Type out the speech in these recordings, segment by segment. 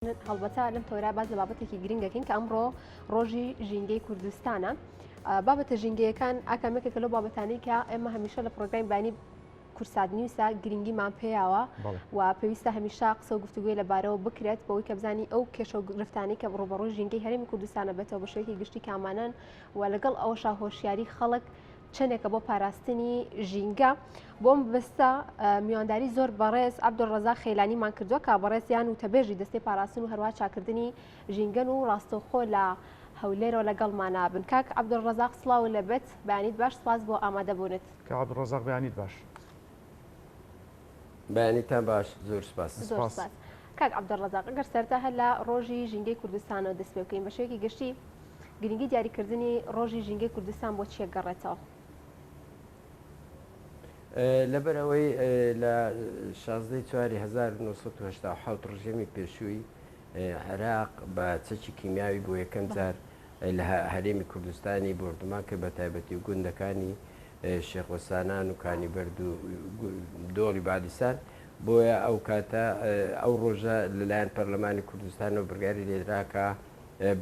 هەڵبەتە لەم تەوەرە باس لە بابەتێکی گرنگەکەین کە ئەمڕۆ ڕۆژی ژینگەی کوردستانە. بابەتە ژینگەیەکان ئاکامێکێکە لەو بابەتانەی کە ئێمە هەمیشە لە پرۆگرامی بانی کورسات نیوسا گرنگیمان پێیاوە و پێویستە هەمیشە قسە و گفتوگوی لەبارەوە بکرێت بەوەی کە بزانی ئەو کێشە و گرفتانی کە ڕوبەڕووی ژینگەی هەرێمی کوردستانە بێتەوە بە شێوەیەکی گشتی کامانەن و لەگەڵ ئەوەشا هۆشیاری خەڵک چەندێکە بۆ پاراستنی ژینگە. بۆ ئەم مەبەستە میوانداری زۆر بەڕێز عەبدولڕەزاق خەیلانیمان کردووە کە بەڕێزیان وتەبێژی دەستەی پاراستن و هەروەها چاکردنی ژینگەن و ڕاستەوخۆ لە هەولێرەوە لەگەڵمانا بن. کاک عەبدولڕەزاق سڵاو لێبێت، بەیانیت باش، سپاس بۆ ئامادەبوونت. کاک عەبدولڕەزاق بەیانیت باش. بەیانیتان باش، زۆر سپاس. زۆر سپاس. کاک عەبدولڕەزاق ئەگەر سەرەتا هەر لە ڕۆژی ژینگەی کوردستانەوە دەست پێ بکەین بە شێوەیەکی گشتی گرنگی دیاریکردنی ڕۆژی ژینگەی کوردستان بۆ چییە گەڕێتەوە؟ لەبەر ئەوەی لە 16 چواری 1970 ڕژێمی پێشووی عێراق بە چەکی کیمیاوی بۆ یەکەم جار لە هەرێمی کوردستانی بۆردومان کرد بە تایبەتی گوندەکانی شێخ وەسانان و کانیبەرد و دۆڵی بالیسان بۆیە ئەو کاتە ئەو ڕۆژە لەلایەن پەرلەمانی کوردستانەوە بڕیاری لێدرا کە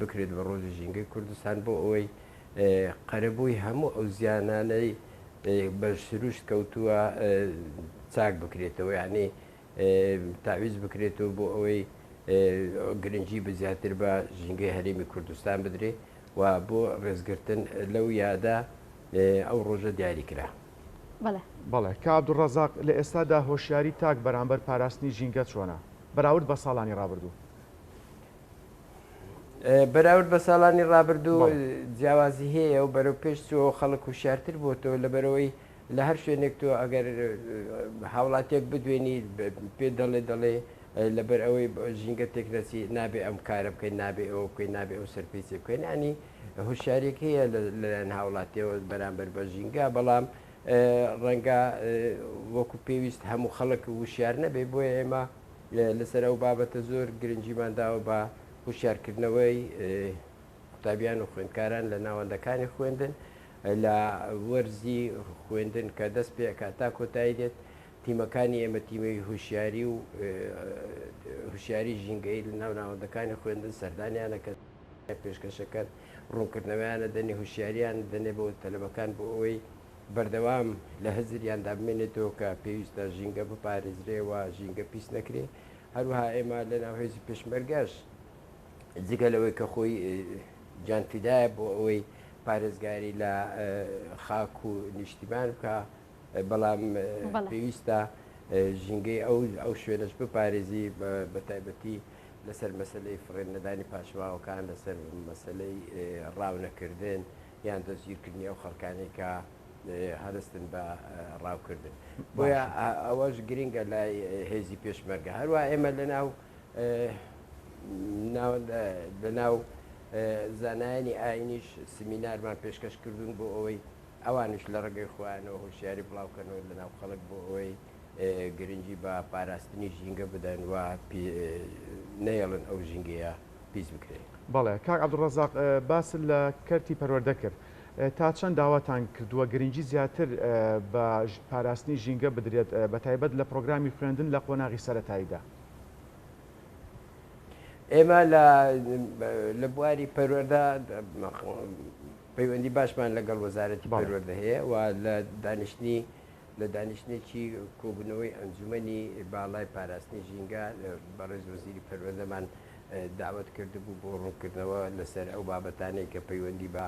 بکرێت بە ڕۆژی ژینگەی کوردستان بۆ ئەوەی قەرەبووی هەموو ئەو زیانانەی بە سروشت کەوتووە چاک بکرێتەوە یعنی تاویز بکرێتەوە بۆ ئەوەی گرنگی بە زیاتر بە ژینگەی هەرێمی کوردستان بدرێ و بۆ ڕێزگرتن لەو یادە ئەو ڕۆژە دیاری کرا. بەڵێ. بەڵێ کاک عەبدولڕەزاق لە ئێستادا هۆشیاری تاک بەرامبەر پاراستنی ژینگە چۆنە بەراورد بە ساڵانی ڕابردوو؟ بەراورد بە ساڵانی ڕابردوو جیاوازی هەیە و بەرەو پێش چووە خەڵک هوشیارتر بۆتەوە لەبەرەوەی لە هەر شوێنێک تۆ ئەگەر هاوڵاتیەک بدوێنی پێ دەڵێ دەڵێ لەبەر ئەوەی ژینگە تێک نەچی نابێ ئەم کارە بکەین نابێ ئەوە بکەین نابێ ئەو سەرپێچی بکەین ینی هوشیارێک هەیە لەلایەن هاوڵاتیەوە بەرامبەر بە ژینگە بەڵام ڕەنگە وەکو پێویست هەموو خەڵک وشیار نەبێ بۆیە ئێمە لەسەر ئەو بابەتە زۆر گرنگیمان داوە بە هوشیارکردنەوەی قوتابیان و خوێندکاران لە ناوەندەکانی خوێندن لە وەرزی خوێندن کە دەست پێکات تا کۆتایی دێت تیمەکانی ئێمە تیمەی هوشیاری و هوشیاری ژینگەی لە ناو ناوەندەکانی خوێندن سەردانیانەکە پێشکەشەکەن ڕوونکردنەوەیانە دەنێ هوشیاریان دەنێ بۆ تەلەبەکان بۆ ئەوەی بەردەوام لە هزریاندا بمێنێتەوە کە پێویستە ژینگە بپارێزرێ و ژینگە پیس نەکرێ. هەروەها ئێمە لەناو هێزی پێشمەرگەش جگە لەوەی کە خۆی گیانفیدایە بۆ ئەوەی پارێزگاری لە خاک و نیشتیمان بکا، بەڵام پێویستە ژینگەی ئەو ئەو شوێنەش بپارێزی بە تایبەتی لەسەر مەسەلەی فڕێنەدانی پاشماوەکان، لەسەر مەسەلەی ڕاونەکردن، یان دەستگیرکردنی ئەو خەڵکانەی کە هەرستن بە ڕاوکردن بۆیە ئەوەش گرنگە لای هێزی پێشمەرگە هەروە ئێمە لەناو لەناو زانایانی ئاینیش سمینارمان پێشکەش کردوون بۆ ئەوەی ئەوانش لە ڕێگەی خۆیانەوە هۆشیاری بڵاوکەنەوە لەناو خەڵک بۆ ئەوەی گرنگی بە پاراستنی ژینگە بدەن و نەیەڵن ئەو ژینگەیە پیس بکرێ. بەڵێ کاک عەبدولڕەزاق باست لە کەرتی پەروەردە کرد، تا چەند داواتان کردووە گرنگی زیاتر بە پاراستنی ژینگە بدرێت بەتایبەت لە پڕۆگرامی خوێندن لە قۆناغی سەرەتاییدا؟ ئێمە لە بواری پەروەردە پەیوەندی باشمان لەگەڵ وەزارەتی پەروەردە هەیە و لە دانیشتنی لە دانیشتنێکی کۆبوونەوەی ئەنجومەنی باڵای پاراستنی ژینگە بەڕێز وەزیری پەروەردەمان داوەت کردبوو بۆ ڕوونکردنەوە لەسەر ئەو بابەتانەی کە پەیوەندی بە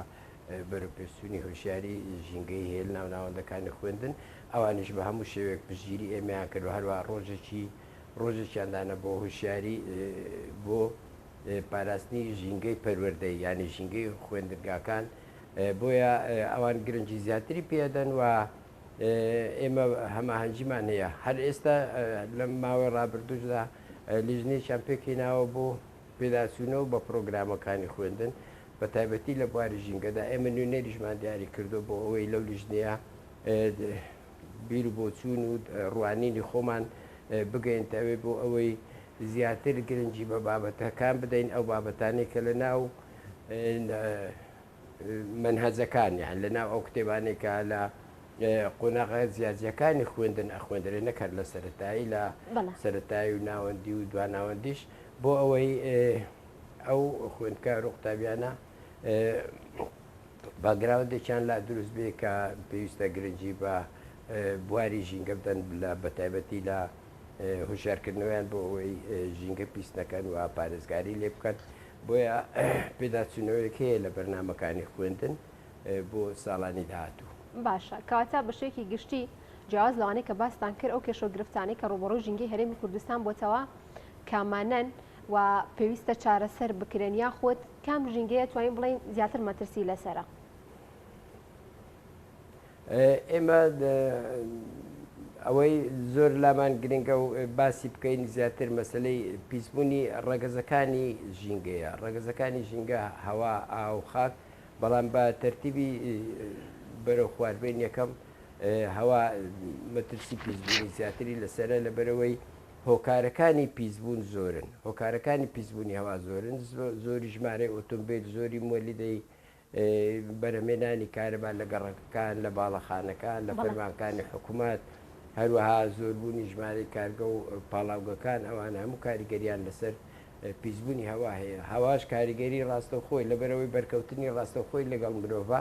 بەرەوپێشچوونی هۆشیاری ژینگەیی هەیە لەناو ناوەندەکانی خوێندن، ئەوانیش بە هەموو شێوەیەک پشتگیری ئێمەیان کرد و هەروەها ڕۆژێکی ڕۆژێکیان دانا بۆ هۆشیاری بۆ پاراستنی ژینگەی پەروەردەیی یانی ژینگەی خوێندنگاکان بۆیە ئەوان گرنگی زیاتری پێدەن و ئێمە هەماهەنگیمان هەیە هەر ئێستا لەم ماوەی ڕابردووشدا لیژنەیەکیان پێکهێناوە بۆ پێداچوونەوە بە پرۆگرامەکانی خوێندن بە تایبەتی لە بواری ژینگەدا ئێمە نوێنەریشمان دیاری کردو بۆ ئەوەی لەو لیژنەیە بیر و بۆچوون و ڕوانینی خۆمان بگەینتە ئەوێ بۆ ئەوەی زیاتر گرنگی بە بابەتەکان بدەین ئەو بابەتانەی کە لە ناو مەنهەجەکان یان لە ناو ئەو کتێبانەی کە لە قۆناغە جیاجیاکانی خوێندن ئەخوێندرێ نەک هەر لە سەرەتایی لە سەرەتایی و ناوەندی و دواناوەندیش. بۆ ئەوەی ئەو خوێندکار و قوتابیانە باکگراوندێکیان لا دروست بێ کە پێویستە گرنگی بە بواری ژینگە بدەن لە بەتایبەتی لە هۆشیارکردنەوەیان بۆ ئەوەی ژینگە پیس نەکەن و پارێزگاری لێ بکەن بۆیە پێداچوونەوەیەک هەیە لە بەرنامەکانی خوێندن بۆ ساڵانی داهاتوو. باشە کەواتە بە شێوەیەکی گشتی جیاواز لەوانەی کە باستان کرد ئەو کێشە و گرفتانەی کە ڕووبەڕووی ژینگەی هەرێمی کوردستان بۆتەوە کامانەن و پێویستە چارەسەر بکرێن یاخود کام ژینگەیە توانین بڵێین زیاتر مەترسی لەسەرە؟ ئێمە ئەوەی زۆر لامان گرنگە و باسی بکەین زیاتر مەسلەی پیسبوونی ڕەگەزەکانی ژینگەیە ڕەگەزەکانی ژینگە هەوا ئاو خاک بەڵام بە تەرتیبی بەرەو خواربێن یەکەم هەوا مەترسی پیسبوونی زیاتری لەسەرە لەبەرەوەی هۆکارەکانی پیسبوون زۆرن هۆکارەکانی پیسبوونی هەوا زۆرن زۆری ژمارەی ئۆتۆمبیل زۆری مۆلیدەی بەرهەمهێنانی کارەبا لە گەڕەکەکان، لە باڵەخانەکان، لە فەرمانکانی حکومەت، هەروەها زۆربوونی ژمارەی کارگە و پاڵاوگەکان، ئەوانە هەموو کاریگەریان لەسەر پیسبوونی هەوا هەیە. هەواش کاریگەری ڕاستەوخۆی لەبەرئەوەی بەرکەوتنی ڕاستەوخۆی لەگەڵ مرۆڤە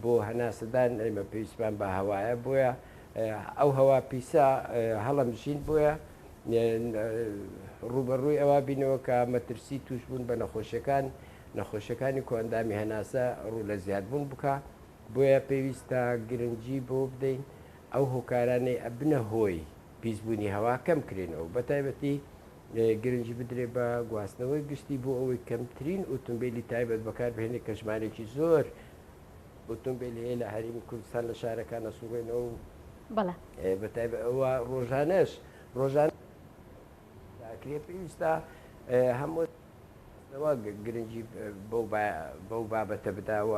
بۆ هەناسەدان ئێمە پێویستمان بە هەوایە، بۆیە ئەو هەوا پیسە هەڵەمژین، بۆیە ڕووبەڕووی ئەوە بینەوە کە مەترسی تووشبوون بە نەخۆشیەکان نەخۆشیەکانی کۆئەندامی هەناسە ڕوو لە زیادبوون بکا، بۆیە پێویستە گرنگی بەوە بدەین ئەو هۆکارانەی ئەبنە هۆی پیسبوونی هەوا کەم کرێنەوە، بەتایبەتی گرنگی بدرێ بە گواستنەوەی گشتی بۆ ئەوەی کەمترین ئۆتۆمبیلی تایبەت بەکاربهێنێت کە ژمارەیەکی زۆر ئۆتۆمبیل هەیە لە هەرێمی کوردستان لە شارەکان ئەسوڕێنەوە و بەڵێ. بەتایبەت ڕۆژانەش ڕۆژانە ئەکرێ پێویستە هەموو گواستنەوە گرنگی بەو بابەتە بدا و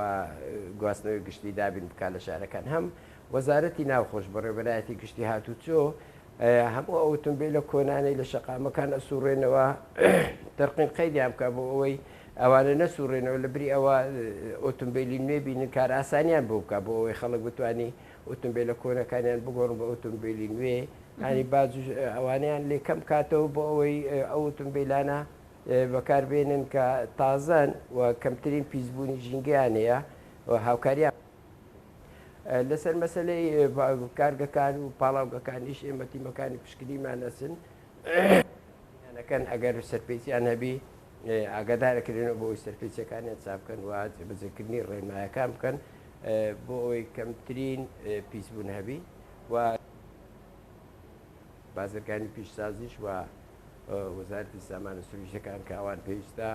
گواستنەوەی گشتی دابین بکات لە شارەکان هەم وەزارەتی ناوخۆش بەڕێوەبەرایەتی گشتی هاتوچۆ هەموو ئەو ئۆتۆمبیلە کۆنانەی لە شەقامەکان ئەسوڕێنەوە تەرقین قەیدیان بکە بۆ ئەوەی ئەوانە نەسوڕێنەوە لە بری ئەوە ئۆتۆمبیلی نوێ بینن کار ئاسانیان بۆ بکە بۆ ئەوەی خەڵک بتوانانی ئۆتۆمبیلە کۆنەکانیان بگۆڕن بە ئۆتۆمبیلی نوێ ینی باج ئەوانیان لێ کەم کاتەوە بۆ ئەوەی ئەو ئۆتۆمبیلانە بەکاربێنن کە تازەن و کەمترین پیسبوونی ژینگەیان هەیە و هاوکاریان لەسەر مەسلەی کارگەکان و پاڵاوگەکانیش ئێمە تیمەکانی پشکنیمان ئەچن نەکەن ئەگەر سەرپێچیان هەبی ئاگادارەکرێنەوە بۆ ئەوەی سەرپێچیەکانیان چاک بکەن و جێبەجێکردنی ڕێنمایەکان بکەن بۆ ئەوەی کەمترین پیسبوون هەبی و بازرگانی پیشسازیش و وەزارەتی سامانە سروشتیەکان کە ئەوان پێویستە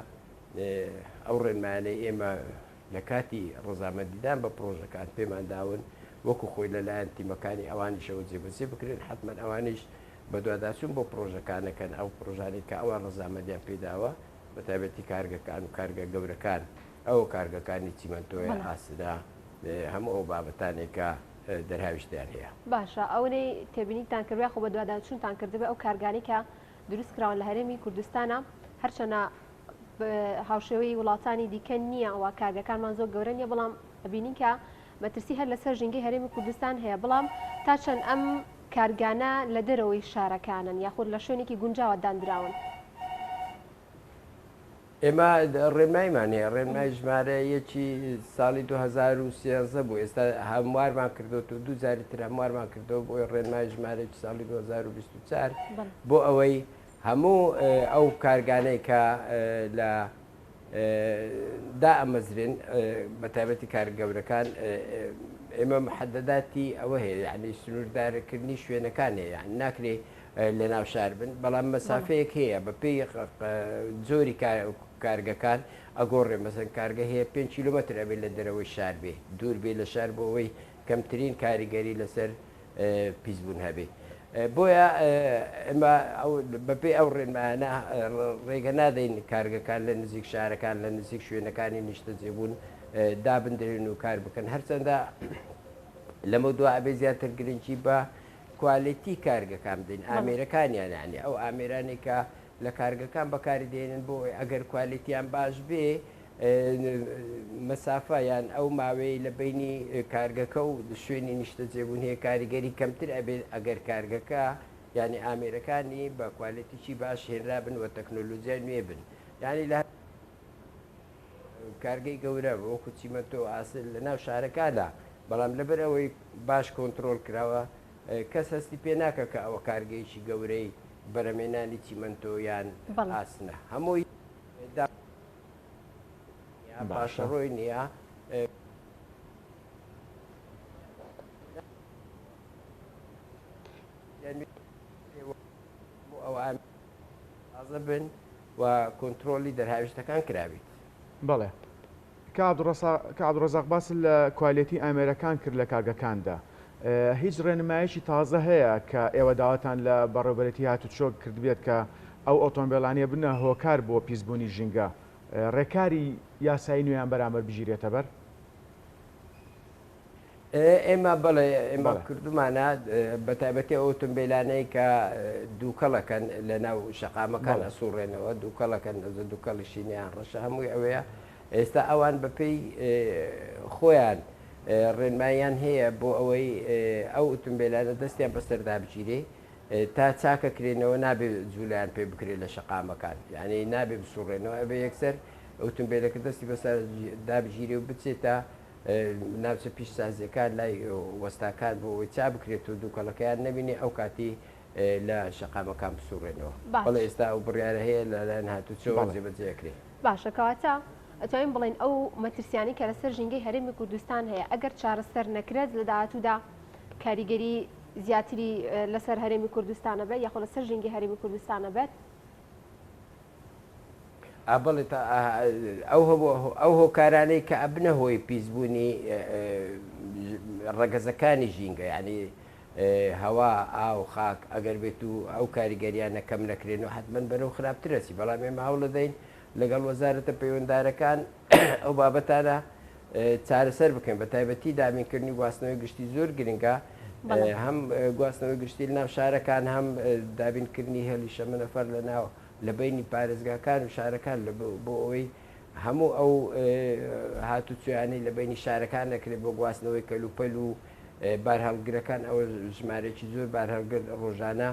ئەو ڕێنمایانەی ئێمە لە کاتی ڕەزامەندیدان بە پڕۆژەکان پێمان داون وەکو خۆی لەلایەن تیمەکانی ئەوانیشەوە جێبەجێ بکرێن حەتمەن ئەوانیش بەدواداچوون بۆ پڕۆژەکان ئەکەن ئەو پڕۆژانەی کە ئەوان ڕەزامەندیان پێداوە بەتایبەتی کارگەکان و کارگە گەورەکان ئەو کارگەکانی چیمەنتۆیە ئاسنە هەموو ئەو بابەتانێک کە دەرهاویشتیان هەیە. باشە ئەوەنەی تێبینیتان کردبێ یاخۆ بەدواداچوونتان کردبێ ئەو کارگانەی کە دروست کراون لە هەرێمی کوردستانا هەرچەنە هاوشێوەی وڵاتانی دیکە نییە و کارگەکانمان زۆر گەورە نییە بەڵام ئەبینین کە مەترسی هەر لەسەر ژینگەی هەرێمی کوردستان هەیە بەڵام تا چەند ئەم کارگانە لە دەرەوەی شارەکانن یاخود لە شوێنێکی گونجاوە داندراون؟ ئێمە ڕێنماییمان هەیە، ڕێنمای ژمارە یەکی ساڵی 2013 بوو، ئێستا هەموارمان کردووەتەوە، دوو جاری تر هەموارمان کردەوە بۆ ڕێنمای ژمارە یەکی ساڵی 2024 بۆ ئەوەی هەموو ئەو کارگانەی کە لە دائەمەزرێن بە تایبەتی کارگە گەورەکان ئێمە محەدەداتی ئەوە هەیە یعنی سنووردارکردنی شوێنەکان هەیە یعنی ناکرێ لە ناو شار بن بەڵام مەسافەیەک هەیە بە پێی جۆری کارگەکان ئەگۆڕێ مەسەن کارگە هەیە 5 کیلومتر ئەبێت لە دەرەوەی شار بێ دوور بێ لە شار بۆ ئەوەی کەمترین کاریگەری لەسەر پیسبوون هەبێ بۆیە ئێمە بەپێی ئەو ڕێنمایانە ڕێگە نادەین کارگەکان لە نزیک شارەکان لە نزیک شوێنەکانی نیشتەجێبوون دابندرێن و کار بکەن هەرچەندە لەمە دوا ئەبێ زیاتر گرنگی بە کوالێتی کارگەکان بدەین ئامێرەکانیان یعنی ئەو ئامێرانێک کە لە کارگەکان بەکاری دێنن بۆ ئەگەر کوالێتیان باش بێ مەسافە یان ئەو ماوەیەی لە بەینی کارگەکە و شوێنی نیشتەجێبوون هەیە کاریگەری کەمتر ئەبێت ئەگەر کارگەکە یانی ئامێرەکانی بە کوالێتیی باش هێنرابن و تەکنۆلۆجیای نوێ بن یانی لە کارگەی گەورە وەکو چیمەنتۆ و ئاسن لە ناو شارەکانە بەڵام لەبەر ئەوەی باش کۆنترۆڵ کراوە کەس هەستی پێ ناکە کە ئەوە کارگەیەکی گەورەی بەرەمێنانی چیمەنتۆ یان ئاسنە هەمووی پاشەڕۆی نییە. ئەوە بن و کۆنترۆڵی دەرهاویشتەکان کرابیت. بەڵێ کاک عەبدولڕەزاق باست لە کوالێتی ئامێرەکان کرد لە کارگەکاندا هیچ ڕێنمایەکی تازە هەیە کە ئێوە داواتان لە بەڕێوبەرێتی هاتوچۆ کردبێت کە ئەو ئۆتۆمبێلانە بنە هۆکار بۆ پیسبوونی ژینگە ڕێکاری یاسایی نوێیان بەرامبەر بگیرێتە بەر؟ ئێمە بەڵێ ئێمە کردومانە بە تایبەتی ئەو ئۆتۆمبیلانەی کە دووکەڵەکەن لە ناو شەقامەکان ئەسوڕێنەوە دووکەڵەکەن ئەزە دووکەڵی شینیان ڕەشە هەمووی ئەوەیە ئێستا ئەوان بەپێی خۆیان ڕێنماییان هەیە بۆ ئەوەی ئەو ئۆتۆمبیلانە دەستیان بەسەردا بگیرێ تا چاکە کرێنەوە نابێ جوولەیان پێ بکرێت لە شەقامەکان یعنی نابێ بسوڕێنەوە ئەبێ یەکسەر ئۆتۆمبیلەکە دەستی بەسەر دابگیرێ و بچێتە ناوچە پیشسازیەکان لای وەستاکان بۆ ئەوەی چا بکرێت و دووکەڵەکەیان نەبینێ ئەو کاتی لە شەقامەکان بسوڕێنەوە. بەڵێ ئێستا ئەو بڕیارە هەیە لەلایەن هاتوچۆوە جێبەجێ ئەکرێ. باشە کەواتە ئەتوانین بڵێین ئەو مەترسیانەی کە لەسەر ژینگەی هەرێمی کوردستان هەیە ئەگەر چارەسەر نەکرێت لە داهاتوودا کاریگەری زیاتری لەسەر هەرێمی کوردستان ئەبێت یاخۆ لەسەر ژینگەی هەرێمی کوردستان ئەبێت؟ ئا بەڵێ تا ئەو ئەو هۆکارانەی کە ئەبنە هۆی پیسبوونی ڕەگەزەکانی ژینگە یعنی هەوا ئاو خاک ئەگەر بێت و ئەو کاریگەریانە کەم نەکرێن و حتمما بەرەو خراپترەسی بەڵام ئێمە هەوڵەدەین لەگەڵ وەزارەتە پەیوەندارەکان ئەو بابەتانە چارەسەر بکەین بە تایبەتی دابینکردنی گواستنەوەی گشتی زۆر گرنگە هەم گواستنەوەی گشتی ناو شارەکان هەم دابینکردنی هێڵی شەمەنەفەر لە ناو لە بەینی پارێزگاکان و شارەکان لە بۆ ئەوەی هەموو ئەو هاتوچۆیانەی لە بەینی شارەکان دەکرێت بۆ گواستنەوەی کەلوپەل و بارهەڵگرەکان ئەوە ژمارەیەکی زۆر بارهەڵگر ڕۆژانە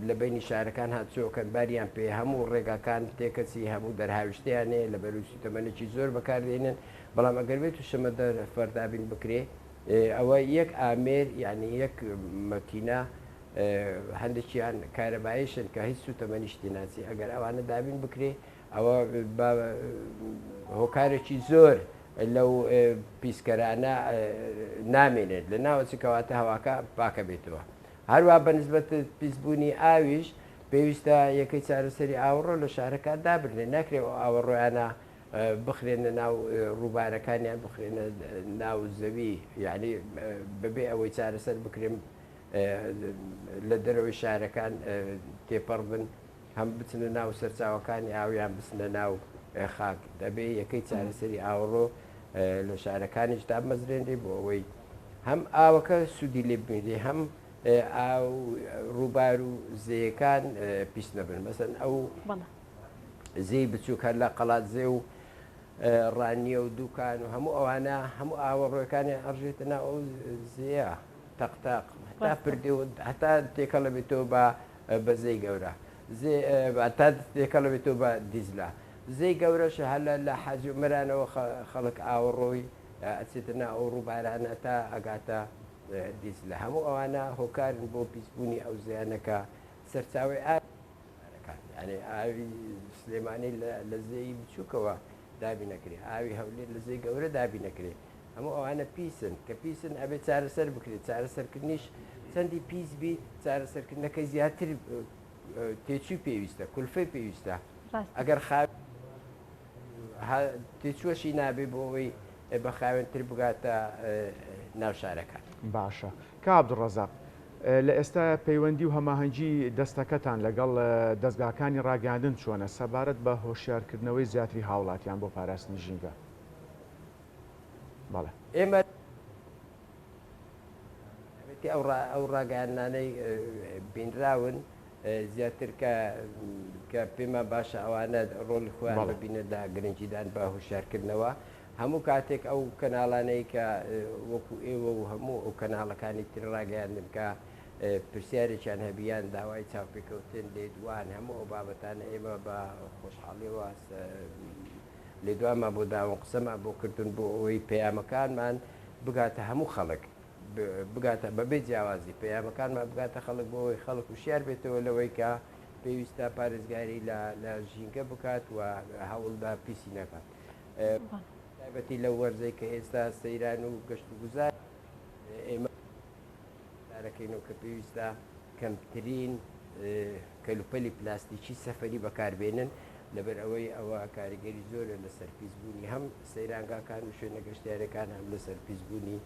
لە بەینی شارەکان هاتوچۆکەن باریان پێ هەموو ڕێگاکان تێکەچی هەموو دەرهاویشتیان هەیە لە بەروی سوتەمەنێکی زۆر بەکاردێنن بەڵام ئەگەر بێت و شەمەندەفەر دابین بکرێ ئەوە یەک ئامێر یعنی یەک مەکینە هەندێکیان کارەباییشن کە هیچ سوتەمەنیش تێناچی ئەگەر ئەوانە دابین بکرێ ئەوە بە هۆکارێکی زۆر لەو پیسکەرانە نامێنێت لە ناوەچی کەواتە هەواکە پاکە بێتەوە هەروە بە نسبەت پیسبوونی ئاویش پێویستە یەکەی چارەسەری ئاوەڕۆ لە شارەکان دابنرێت ناکرێت ئەو ئاوەڕۆیانە بخرێنە ناو ڕووبارەکانیان بخرێنە ناو زەوی یعنی بەبێ ئەوەی چارەسەر بکرێن لە دەرەوەی شارەکان تێپەڕ بن هەم بچنە ناو سەرچاوەکانی ئاو یان بچنە ناو خاک دەبێ یەکەی چارەسەری ئاوەڕۆ لە شارەکانیش دابمەزرێنرێ بۆ ئەوەی هەم ئاوەکە سوودی لێ ببینرێ هەم ئاو ڕووبار و زێیەکان پیس نەبن مەسەن ئەو زێی بچووک هەر لە قەڵادزێ و ڕانیە و دوکان و هەموو ئەوانە هەموو ئاوەڕۆیەکانی ئەڕژێتە ناو ئەو زێیە تەق تەق هەتا پردێ و هەتا تێکەڵە بێتەوە بە بە زێی گەورە زێ هەتا تێکەڵە بێتەوە بە دیجلە زێی گەورەش هەر لە لە حاجی عومەرانەوە خەڵک ئاوەڕۆی ئەچێتە ناو ئەو ڕووبارانە تا ئەگاتە دیجلە هەموو ئەوانە هۆکارن بۆ پیسبوونی ئەو زیانە کە سەرچاوەی ئاوی شارەکان یعنی ئاوی سلێمانی لە زێی بچووکەوە دابی نەکرێ ئاوی هەولێر لە زێی گەورە دابی نەکرێ هەموو ئەوانە پیسن کە پیسن ئەبێت چارەسەر بکرێت چارەسەرکردنیش چەندی پیس بیت چارەسەرکردنەکەی زیاتر تێچووی پێویستە کولفەی پێویستە ئەگەر خا تێچووەشی نابێ بۆ ئەوەی بە خاوێنتر بگاتە ناو شارەکان. باشە کا عەبدولڕەزاق لە ئێستایا پەیوەندی و هەماهەنگی دەستەکەتان لەگەڵ دەزگاکانی ڕاگەیاندن چۆنە سەبارەت بە هۆشیارکردنەوەی زیاتری هاوڵاتیان بۆ پاراستنی ژینگە؟ بەڵێ. ئێمە ئەو ڕاگەیاندنانەی بینراون زیاتر کە کە پێمان باشە ئەوانە ڕۆڵی خۆیان ببینن لە گرنگیدان بە هۆشیارکردنەوە هەموو کاتێک ئەو کەناڵانەی کە وەکو ئێوە و هەموو ئەو کەناڵەکانی تر ڕاگەیاندن کە. پرسیارێکیان هەبی یان داوای چاوپێکەوتن، لێدوان، هەموو ئەو بابەتانە ئێمە بە خۆشحاڵیەوە لێدوانمان بۆ داون، قسەمان بۆ کردوون بۆ ئەوەی پەیامەکانمان بگاتە هەموو خەڵک، بگاتە بەبێ جیاوازی پەیامەکانمان بگاتە خەڵک بۆ ئەوەی خەڵک وشیار بێتەوە لەوەی کە پێویستە پارێزگاری لە لە ژینگە بکات و هەوڵدا پیسی نەکات. تایبەتی لەو وەرزەی کە ئێستا سەیران و گەشت و گوزار ئێمە دارەکەینەوە کە پێویستە کەمترین کەلوپەلی پلاستیکی سەفەری بەکاربێنن، لەبەر ئەوەی ئەوە کاریگەری زۆرە لەسەر پیسبوونی هەم سەیرانگاکان و شوێنە گەشتیارەکان هەم لەسەر پیسبوونی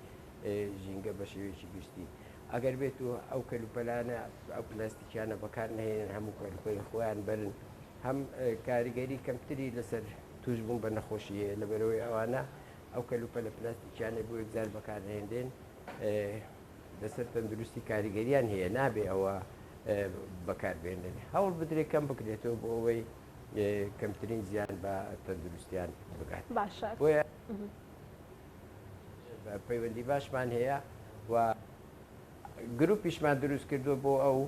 ژینگە بە شێوەیەکی گشتی. ئەگەر بێت و ئەو کەلوپەلانە ئەو پلاستیکیانە بەکار نەهێنن هەموو کەلوپەلی خۆیان بەرن هەم کاریگەری کەمتری لەسەر تووشبوون بە نەخۆشی هەیە لەبەرئەوەی ئەوانە ئەو کەلوپەلە پلاستیکیانەی بۆ یەکجار بەکارهێنرێن لەسەر تەندروستی کاریگەریان هەیە نابێ ئەوە بەکاربێنن هەوڵ بدرێت کەم بکرێتەوە بۆ ئەوەی کەمترین زیان بە تەندروستیان بگات باشە بۆیە پەیوەندی باشمان هەیە و گروپیشمان دروست کردووە بۆ ئەو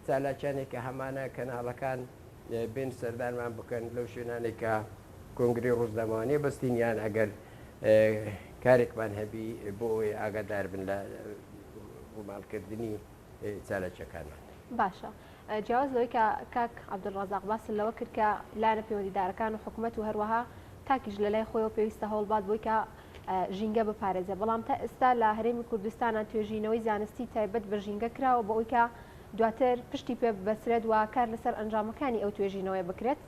چالاکیانێک کە هەمانە کەناڵەکان بێن سەردانمان بکەن لەو شوێنانێک کە کۆنگرەی ڕۆژنامەوانی بەستین یان ئەگەر کارێکمان هەبی بۆ ئەوەی ئاگادار بن لە ڕووماڵکردنی چالاکیەکانمان. باشە جیاواز لەوەی کە کاک عەبدولڕەزاق باست لەوە کرد کە لایەنە پەیوەندیدارەکان و حکومەت و هەروەها تاکیش لەلای خۆیەوە پێویستە هەوڵبات بۆی کە ژینگە بپارێزێ بەڵام تا ئێستا لە هەرێمی کوردستانا توێژینەوەی زانستی تایبەت بە ژینگە کراوە بۆ ئەوی کە دواتر پشتی پێ ببەسرێت و کار لەسەر ئەنجامەکانی ئەو توێژینەوەیە بکرێت؟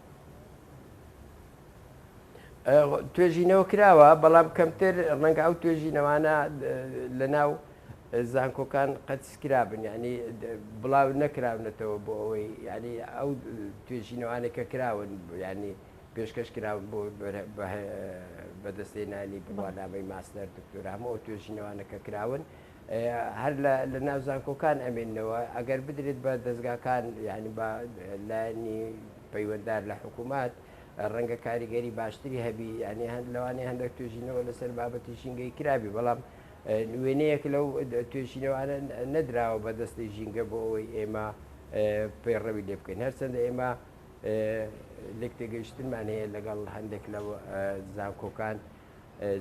توێژینەوە کراوە، بەڵام کەمتر ڕەنگە ئەو توێژینەوانە لەناو زانکۆکان قەتیس کرابن یعنی بڵاو نەکراونەتەوە بۆ ئەوەی یعنی ئەو توێژینەوانێک کە کراون یعنی پێشکەش کراون بۆ بەدەستهێنانی بڕوانامەی ماستەر دکتۆرا هەموو ئەو توێژینەوانە کە کراون هەر لە ناو زانکۆکان ئەمێنەوە ئەگەر بدرێت بە دەستگاکان یعنی بە لایەنی پەیوەندار لە حکوومەت ڕەنگە کاریگەری باشتری هەبی یعنی هەند لەوانەیە هەندێک توێژینەوە لەسەر بابەتی ژینگەی کرابی بەڵام وێنەیەک لەو توێژینەوانە نەدراوە بە دەستی ژینگە بۆ ئەوەی ئێمە پەیڕەوی لێ بکەین هەرچەندە ئێمە لێکتێگەیشتنمان هەیە لەگەڵ هەندێک لە زانکۆکان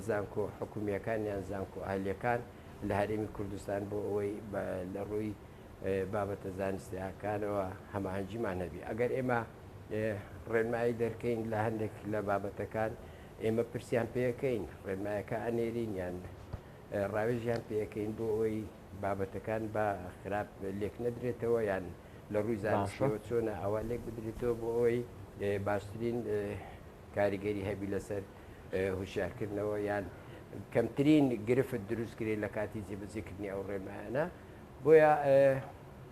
زانکۆ حکومییەکان یان زانکۆ ئەهلیەکان لە هەرێمی کوردستان بۆ ئەوەی لە ڕووی بابەتە زانستیەکانەوە هەماهەنگیمان هەبی ئەگەر ئێمە ڕێنمایی دەرکەین لە هەندێک لە بابەتەکان ئێمە پرسیان پێەکەین ڕێنمایەکە ئەنێرین یان ڕاوێژیان پێەکەین بۆ ئەوەی بابەتەکان بە خراپ لێک نەدرێتەوە یان لە ڕووی زانستیەوە چۆنە ئەوە لێک بدرێتەوە بۆ ئەوەی باشترین کاریگەری هەبی لەسەر هوشیارکردنەوە یان کەمترین گرفت دروست کرێت لە کاتی جێبەجێکردنی ئەو ڕێنمایانە بۆیە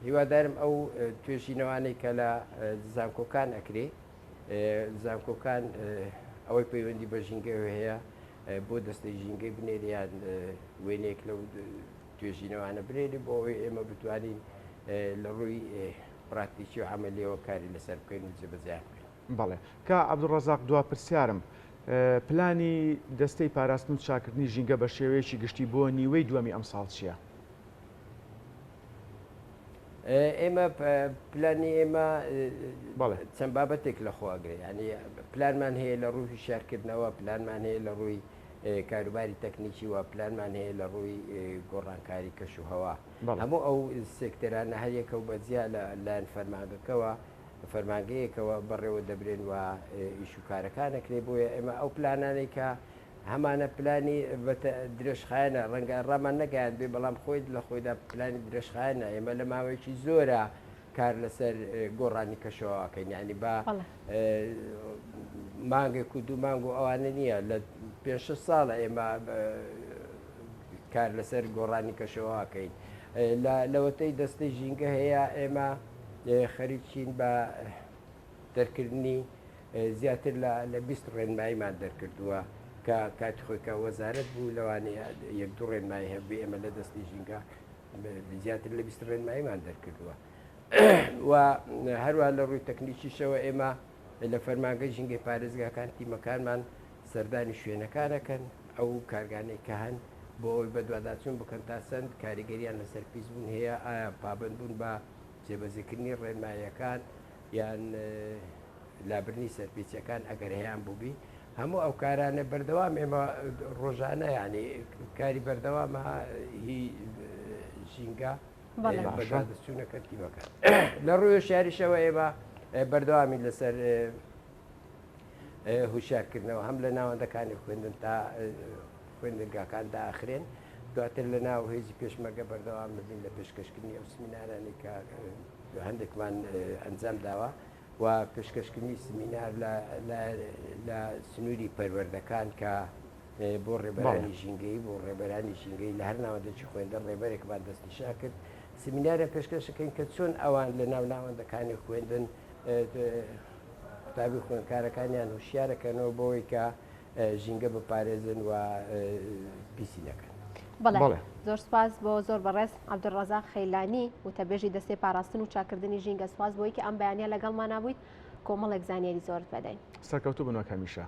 هیوادارم ئەو توێژینەوانەی کە لە زانکۆکان ئەکرێ زانکۆکان ئەوەی پەیوەندی بە ژینگەوە هەیە بۆ دەستەی ژینگەی بنێریان وێنەیەک لەو توێژینەوانە بنێری بۆ ئەوەی ئێمە بتوانین لە ڕووی پراکتیکی و عملیەوە کاری لەسەر بکەین و جێبەجێیان بکەین. بەڵێ. کا عەبدولڕەزاق دوا پرسیارم، پلانی دەستەی پاراستن و چاککردنی ژینگە بە شێوەیەکی گشتی بۆ نیوەی دووەمی ئەمساڵ چییە؟ ئێمە پلانی ئێمە چەند بابەتێک لە خۆ ئەگرێ یعنی پلانمان هەیە لە ڕووی هوشیارکردنەوە پلانمان هەیە لە ڕووی کاروباری تەکنیکی و پلانمان هەیە لە ڕووی گۆڕانکاری کەش و هەوا هەموو ئەو سێکتەرانە هەریەکە و بەجیا لە لایەن فەرمانگەکەوە فەرمانگەیەکەوە بەڕێوە دەبرێن و ئیش و کارەکان ئەکرێ بۆیە ئێمە ئەو پلانانەی کە هەمانە پلانی درێژخایەنە ڕەنگە ڕامان نەگەیاند بێ بەڵام خۆی لە خۆیدا پلانی درێژخایەنە ئێمە لە ماوەیەکی زۆرە کار لەسەر گۆڕانی کەشەوەکەین یعنی بە مانگێک و دوو مانگ و ئەوانە نییە لە پێ ساڵە ئێمە کار لەسەر گۆڕانی کەشەوەکەین لەوەتەی دەستەی ژینگە هەیە ئێمە خەریکین بە دەرکردنی زیاتر لە 20 ڕێنماییمان دەرکردووە کە کاتی خۆی کە وەزارەت بوو لەوانەیە یەک دوو ڕێنمایی هەبێ ئێمە لە دەستی ژینگە زیاتر لە 20 ڕێنماییمان دەرکردووە و هەروە لە ڕووی تەکنیکیشەوە ئێمە لە فەرمانگەی ژینگەی پارێزگاکان تیمەکانمان سەردانی شوێنەکانەکەن ئەو کارگانەی کە هەن. بۆ ئەوەی بەدواداچوون بکەن تا چەند کاریگەریان لەسەر پیسبوون هەیە، ئایا پابەندبوون بە جێبەجێکردنی ڕێنماییەکان یان لابردنی سەرپێچیەکان ئەگەر هەیان بووبی، هەموو ئەو کارانە بەردەوام ئێمە ڕۆژانە یعنی کاری بەردەوامە هی ژینگە بەدواداچوونەکە تیمەکان لە ڕووی هۆشیاریشەوە ئێمە بەردەوامی لەسەر هوشیارکردنەوە هەم لە ناوەندەکانی خوێندن تا خوێندنگاکان داخرێن دواتر لە ناو هێزی پێشمەرگە بەردەوام ببین لە پێشکەشکردنی ئەو سمینارانی کە هەندێکمان ئەنجام داوە و پێشکەشکردنی سمینار لە سنووری پەروەردەکان کە بۆ ڕێبەرانی ژینگەی بۆ ڕێبەرانی ژینگەی لە هەر ناوەندێکی خوێندن ڕێبەرێکمان دەستنیشان کرد سمینارە پێشکەشەکەین کە چۆن ئەوان لە ناو ناوەندەکانی خوێندن قوتابی خوێندکارەکانیان هوشیارەکەنەوە بۆی کە ژینگە بپارێزن و پیسی نەکەن. بەڵێ زۆر سپاس بۆ زۆر بەڕێز عەبدولڕەزاق خەیلانی وتەبێژی دەستەی پاراستن و چاکردنی ژینگە سپاس بۆی کە ئەم بەیانە لەگەڵمانا بوویت کۆمەڵێک زانیاری زۆرت پێداین. سەرکەوتوو بن وەک هەمیشە.